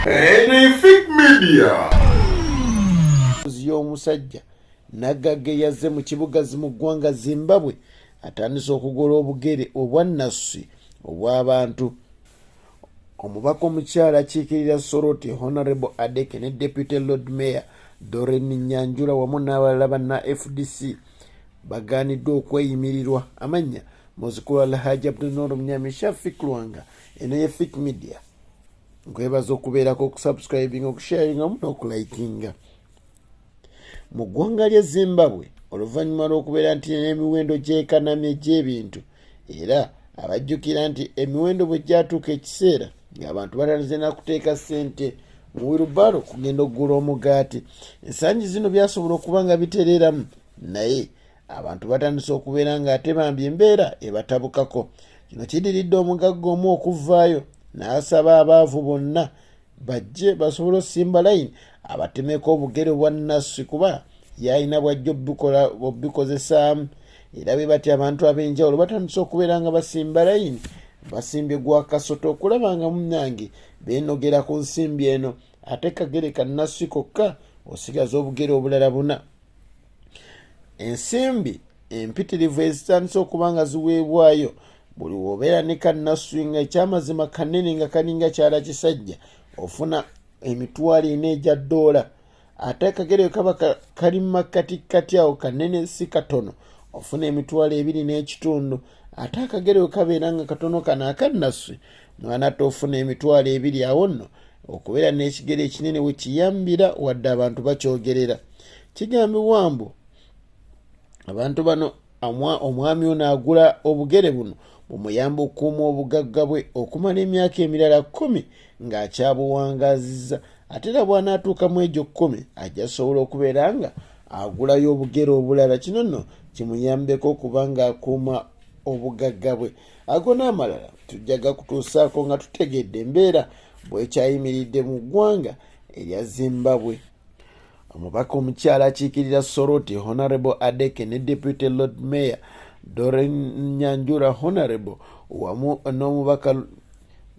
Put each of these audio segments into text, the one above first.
Anything Media. Y'omusajja naggagga eyazze mu kibuga mu ggwanga Zimbabwe atandise okugula obugere obwannassi obw'abantu. Omubaka omukyala akiikirira Soroti, Honorable Adeke, ne Deputy Lord Mayor Doreen Nyanjula wamu n'abalala banna FDC bagaaniddwa okweyimirirwa. Amannya muzukulu Alhaji Abdunur Munyami Shafik Lwanga. Eno ye Fik Media. Nkwebaza okubeerako, okusubscribinga, okusharinga wamu n'okulikinga. Mu ggwanga lya Zimbabwe, oluvannyuma lw'okubeera nti n'emiwendo gyekanamye egy'ebintu, era abajjukira nti emiwendo bwe gyatuuka ekiseera ng'abantu batandise nakuteeka ssente mu wirubalo kugenda okugula omugaati, ensangi zino byasobola okuba nga bitereeramu, naye abantu batandise okubeera ng'ate bambi embeera ebatabukako. Kino kidiridde omugagga omu okuvaayo n'asaba abaavu bonna bajje basobole osimba layini abatemeko obugere bwa nassi, kuba yalina bwajja obikozesaamu. Era bwe batyo abantu ab'enjawulo batandise okubeera nga basimba layini, basimbye gwa kasota okulaba nga munnange beenogera ku nsimbi eno. Ate kagere ka nassi kokka, osigaza obugere obulala buna. Ensimbi empitirivu ezitandise okuba nga ziweebwayo buli wobeera ne kannaswi nga ekyamazima kanene nga kalinga kyala kisajja, ofuna 4,000 egya ddoola. Ate akagere kaba kali mu makkatikkati awo, kanene si katono, ofuna 2,500. Ate akagere we kabeera nga katono kano akannaswi, mwana ate ofuna 20,000. Awo nno okubeera n'ekigere ekinene we kiyambira, wadde abantu bakyogerera. Kigambibwa mbu abantu bano, omwami ono agula obugere buno bumuyamba okukuuma obugagga bwe okumala emyaka emirala 10 ng'akyabuwangazizza. Ate era bw'anaatuuka mu egyo 10, ajja sobola okubeera nga agulayo obugere obulala. Kino nno kimuyambeko okuba ng'akuuma obugagga bwe. Ago n'amalala tujja gakutuusaako nga tutegedde embeera bwekyayimiridde mu ggwanga erya Zimbabwe. Omubaka omukyala akiikirira Soroti, Honorable Adeke, ne Deputy Lord Mayor Doreen Nyanjura Honorable wamu n'omubaka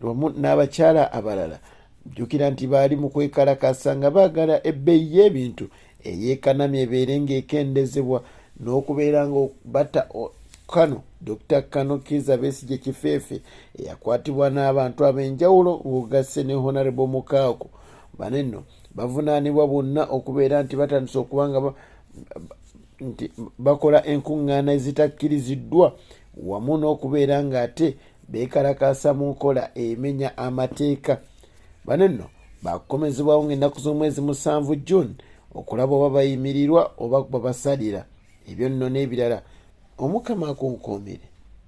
wamu n'abakyala abalala, jjukira nti baali mu kwekalakasa nga baagala ebbeeyi y'ebintu eyeekanamye ebeere ng'ekendezebwa n'okubeera nga bata kano Dr Kano Kiza Besigye Kifeefe eyakwatibwa n'abantu ab'enjawulo ng'ogasse ne Honorable Mukaaku. Bano nno bavunaanibwa bonna okubeera nti batandise okuba nga nti bakola enkuŋŋaana ezitakkiriziddwa wamu n'okubeera ng'ate beekalakaasa mu nkola emenya amateeka. Bano nno bakukomezebwawo ng'ennaku z'omwezi 7 June okulaba oba bayimirirwa oba babasalira. Ebyo nno n'ebirala, Omukama akunkuumire.